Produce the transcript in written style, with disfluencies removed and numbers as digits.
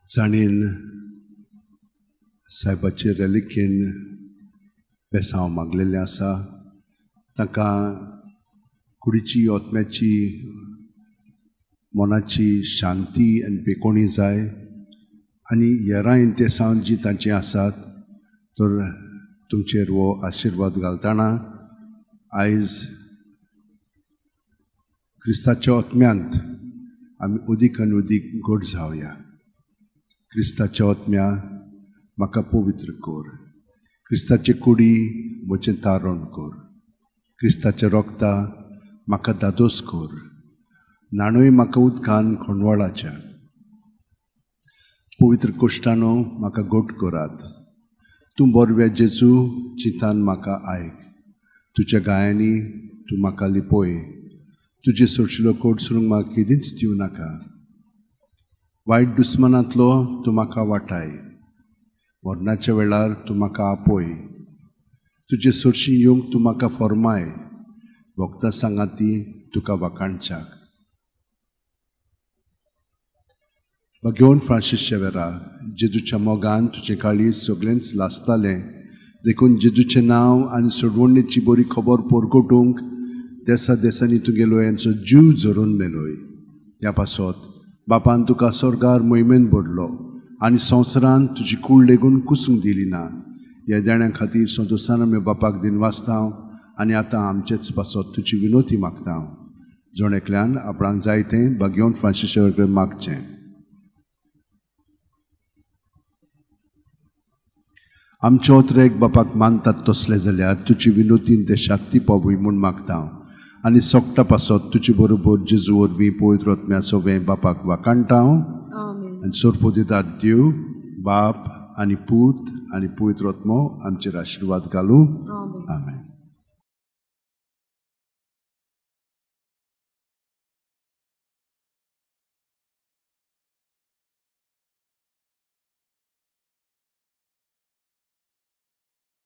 जाणीन सायबाचे रेलिकेन बेसांव मागलेलें आसा, तांकां कुडीची, आत्म्याची, मनाची शांती आनी बेकोणी जाय आनी येरां इंतेसांव जी तांची आसात तर तुमचेर हो आशिर्वाद घालतना आयज क्रिस्ताच्या आत्म्यांत आमी उदीक आनी उदीक गोड जावया. क्रिस्ताच्या आत्म्या म्हाका पवित्र कर, क्रिस्ताचे कुडी म्हजें तारण कर, क्रिस्ताच्या रोगता म्हाका दादोस कर, न्हाणूय म्हाका उदकान खोंडवाळाच्या, पवित्र कोश्टानो म्हाका गोट करात. तूं बोरव्या जेजू चिंतान म्हाका आयक, तुज्या गायांनी तूं म्हाका लिपय, तुजे सोडशिलो कोट सोडूंक म्हाका केदींच दिवं नाका. वायट दुस्मनांतलो तूं म्हाका वाटाय, मरणाच्या वेळार तूं म्हाका आपय, तुजे सोडशी येवंक तूं म्हाका फॉर्माय, भोगता सांगाती तुका वाखाणच्याक. भगेवन फ्रांसीस शेवेरा, जेजूच्या मोगान तुजें काळीज सगळेंच लासतालें, देखून जेजूचें नांव आनी सोडवणेची बरी खबर पोरकोटूंक देसा देसांनी तुगेलो यांचो जीव झरोवन मेलोय. ह्या पासत बापान तुका स्वर्गार मोहिमेन भरलो आनी संवसारान तुजी कूड लेगून कुसूंक दिली ना. ह्या देण्या खातीर संतोशान आमी बापाक दिनवासता आनी आतां आमचेच पासत तुजी विनोती मागता. जण एकल्यान आपणाक जाय तें भाग्योवन फ्रांसीस कडेन मागचें. आमचे ओतरेक बापाक मानतात तसले जाल्यार तुजी विनोतीन ते शांती पावूय म्हूण मागता आनी सोगटा पासत तुजे बरोबर जेजू वरवीं पवित्र आत्म्या सोवें बापाक वाखाणटा. आनी सोरपो दितात देव बाप आनी पूत आनी पवित्र आत्मो आमचेर आशिर्वाद घालूं. आमेन.